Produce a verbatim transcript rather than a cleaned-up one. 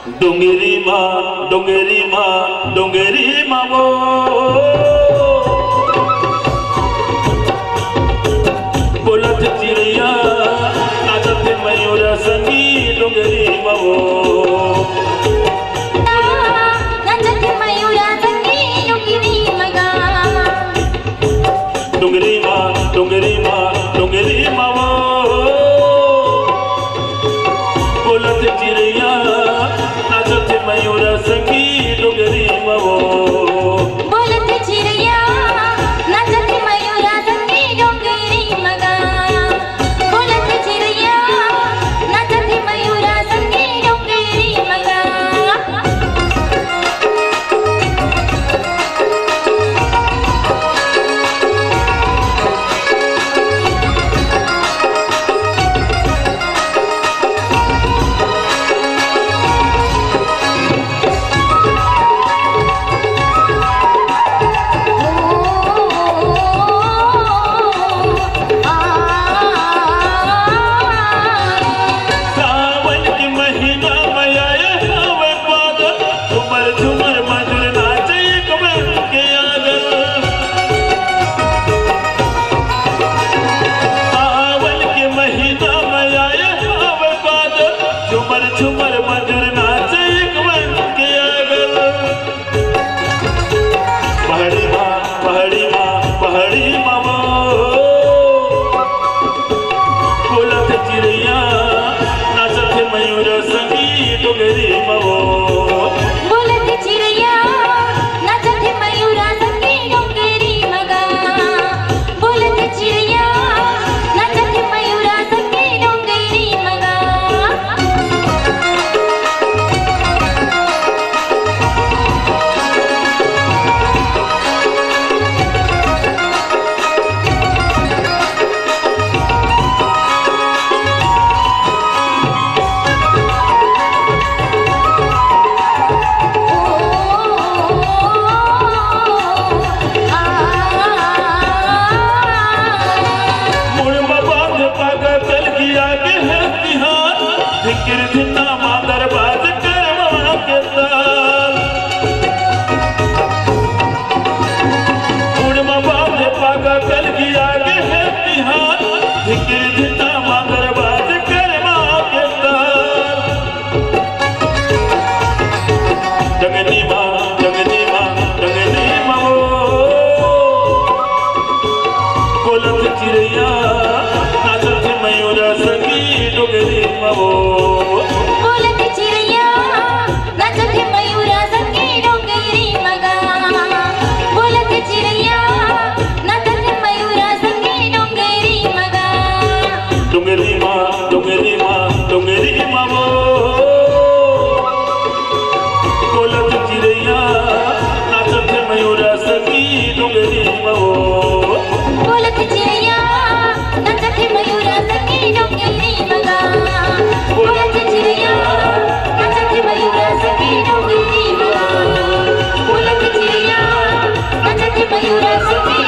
डोंगरी मा, डोंगरी मा, डोंगरी मा वो बोलत चिरैया, नाचत मयूरा संगी डोंगरी मा वो। नाचत मयूरा संगी डोंगरी मा गा। डोंगरी मा, डोंगरी मा, डोंगरी मा वो बोलत चिरैया, नाचत मयूरा संगी डोंगरी मा वो। बोलत चिरैया, नाचत मयूरा संगी डोंगरी मा गा। बोलत चिरैया, नाचत मयूरा संगी डोंगरी मा गा। सावन के महीना में आए हवे बादल, झुमर झुमर मधुर नाचे एक मन के आंगन। सावन के महीना में आए हवे बादल, झुमर झुमर मधुर नाचे एक मन के आंगन। पहाड़ी मा, पहाड़ी मा, पहाड़ी मा वो बोलत चिरैया, नाचत मयूरा संगी डोंगरी मा वो। बोलत चिरैया, नाचत मयूरा संगी डोंगरी मा गा। बोलत चिरैया, नाचत मयूरा संगी डोंगरी मा गा। मुड़ मा बांध पागा कलगिया के है तिहार, धिकिर धिन्ना मांदर बाज करवा के ताल। मुड़ मा बांध पागा कलगिया के है तिहार, धिकिर धिन्ना मांदर बाज करवा के ताल। डंगनी मा, डंगनी मा, डंगनी मा वो बोलत चिरैया, नाचत मयूरा संगी डोंगरी मा वो। बोलत चिरैया, नाचत मयूरा संगी डोंगरी मा गा। बोलत चिरैया, नाचत मयूरा संगी डोंगरी मा गा। डोंगरी मा, डोंगरी मा, डोंगरी मा वो बोलत चिरैया, नाचत मयूरा संगी डोंगरी मा वो। बोलत चिरैया, नाचत मयूरा संगी डोंगरी मा गा। बोलत चिरैया, नाचत मयूरा संगी डोंगरी मा गा। बोलत चिरैया, नाचत मयूरा संगी